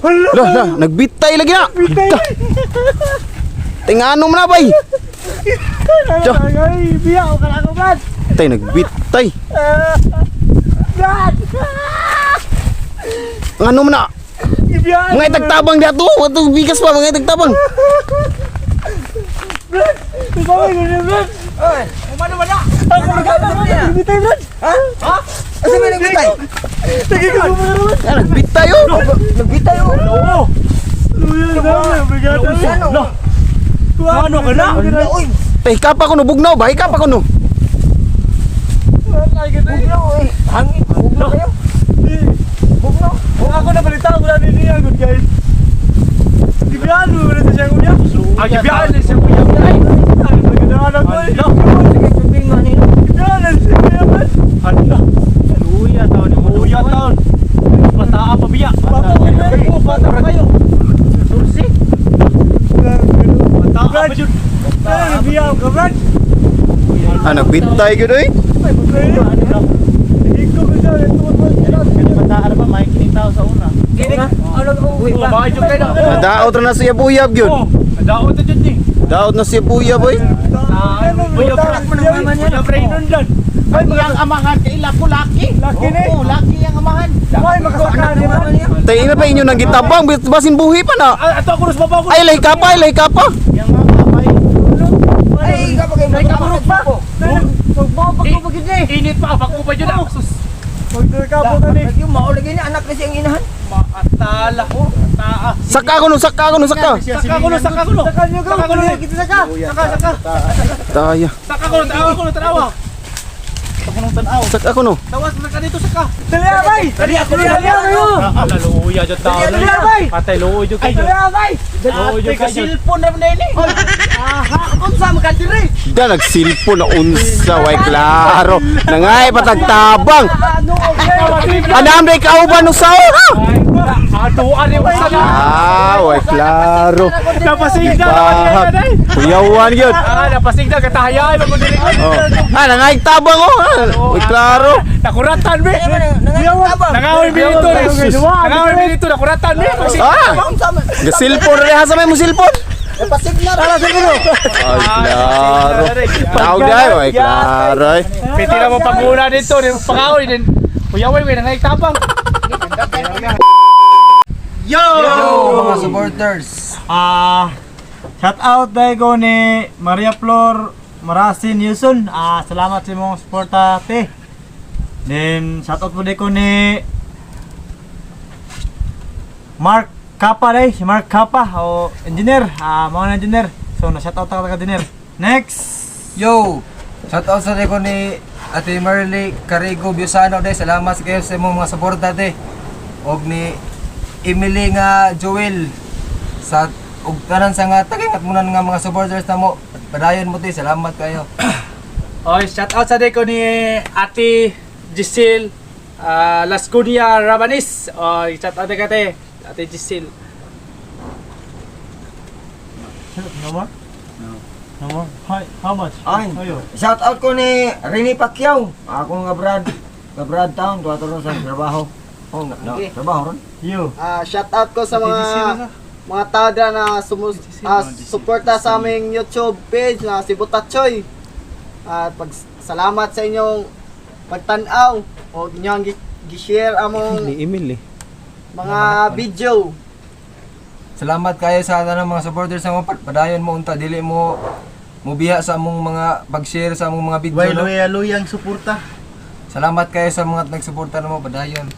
Lah, lah, nagbitay lagi na. Bitay. Tingano mo na bay. Tiyo. Ay, biya ko ka ako, Brad. Tay nagbitay. Brad! Ngano mo na? Ibiya. Mga itagtabang di ato, ato bigas pa mga itagtabang. Brad! Ikaw ay ganyan, Brad. Oy, umano ba na? Ako nagkata, Brad. Nagbitay, Brad. Ha? Ha? Asa may nagbitay? Sige ka mo na naman. Ah, nagbitay oh. Nagbitay oh. Oo. Luya na, brigada. Ano? Ano ka na? Uy, Tay kapa ko no bugnaw ba? Hikapa ko no. bugnaw eh. Hangin, bugnaw kayo. Bugnaw. Kung ako nabalita ko na niya, good guys. Gibiyaan mo na siya kuya. Ah, gibiyaan na siya kuya. Ay, magandang ko. Sige, sabihin nga nino. Gibiyaan na siya kuya, Brad. Hala. Luya taon. Luya taon. Bataa pa biya. Bata ko kayo. Bata ko kayo. Sursi. Bataa pa jud. Ay, nabiyaan ka, Brad. Ah, nagbitay gyud oy. Ay, magandang. Ikaw ka siya, ito mo. Bataa pa may kinitaw sa una. Ano uy Oh, pa? bakit jud kayo na? Nadaot ra na siya buyab gyud. Oh, nadaot na jud ni. Daot na siya buyab oy. Buyab ra. Buyab ra inundan. Ay, Iyang amahan kay lako laki. Laki ni. Oo, laki ang amahan. Ay, makasaka ni man. Tay ina pa inyo nang gitabang basin buhi pa na. Ah, ato ako sa babaw ko. Ay lay ka pa, lay ka pa. Yang mama bay. Ay, ikaw pa kayo. Ay, kaburok pa. Magbawa pa ko pagid eh. Init pa bako pa jud ah. Sus. Magdurka po ka ni. Yung mao lagi ni anak kasi ang inahan. Maatala ko. Taa. Saka ko no, saka ko no, saka. Saka ko no, saka ko no. Saka nyo ka, Saka ko no. kita saka. Saka, saka. Taya. Saka ko no, tanawa ko no, tanawa. Saka ko tanaw. Saka ko no. Tawas na ka dito saka. Dali abay! Dali ako Dali kayo! Ah, luya jud tao. Dali abay! Patay luoy jud kayo. Dali abay! Luoy jud kayo. Silpon na nini. Unsa makadiri? Da nagsilpo na unsa way klaro. Nangay patagtabang. Anam day kauban no sao ha. Ato ani usa na. Ah, way klaro. Napasigda Bahag. na Kuyawan gyud. Ah, napasigda katahayay magud dili. Oh. Ah, nangay tabang oh. Ah, way klaro. Nakuratan be. Nangatabang. Nangahoy mi dito. Sus. Nangahoy mi dito nakuratan be. Ah, Unsa man? gasilpon ra ha sa may mo silpon. Pasigna ra sa Ay, klaro. Tawag day, way klaro. Ay. Piti na mo panguna dito, di mo pangahoy din. Kuyaway we nangay tabang. Yo! Mga supporters. Ah, shout out dahil ko ni Maria Flor Marasin Yusun. Ah, salamat sa imong suporta, te. Then shout out po ko ni Mark Kapa day, si Mark Kapa o engineer. Ah, mga na engineer. So na shout out ka engineer. Next. Yo! Shout out sa ko ni Ate Merly Carigo Biosano day. Salamat kayo sa imong mga suporta te. Og ni Emily nga Joel sa og tanan sa nga tagingat mo nga mga supporters namo. Padayon mo te. Salamat kayo. Oy, shout out sa ko ni Ate Giselle Lascunia Rabanis. Oy, shout out ka te, Ate Giselle. No more? No. No more? Hi, how much? Ay. Ayo. Shout out ko ni Rene Pacquiao. Ako nga Brad Town tuwa ron sa trabaho. Oh, no, trabaho ron. You. Ah, shout out ko sa mga tao dyan na suporta sa aming YouTube page na si Butachoy. At pag salamat sa inyong pagtan-aw o inyong gi-share among Ni Emil eh. mga video. Salamat kayo sa tanang mga supporters sa mo. Padayon mo unta dili mo mubiya sa among mga pag-share sa among mga video. No? Luya-luyang suporta. Salamat kayo sa mga nagsuporta namo padayon.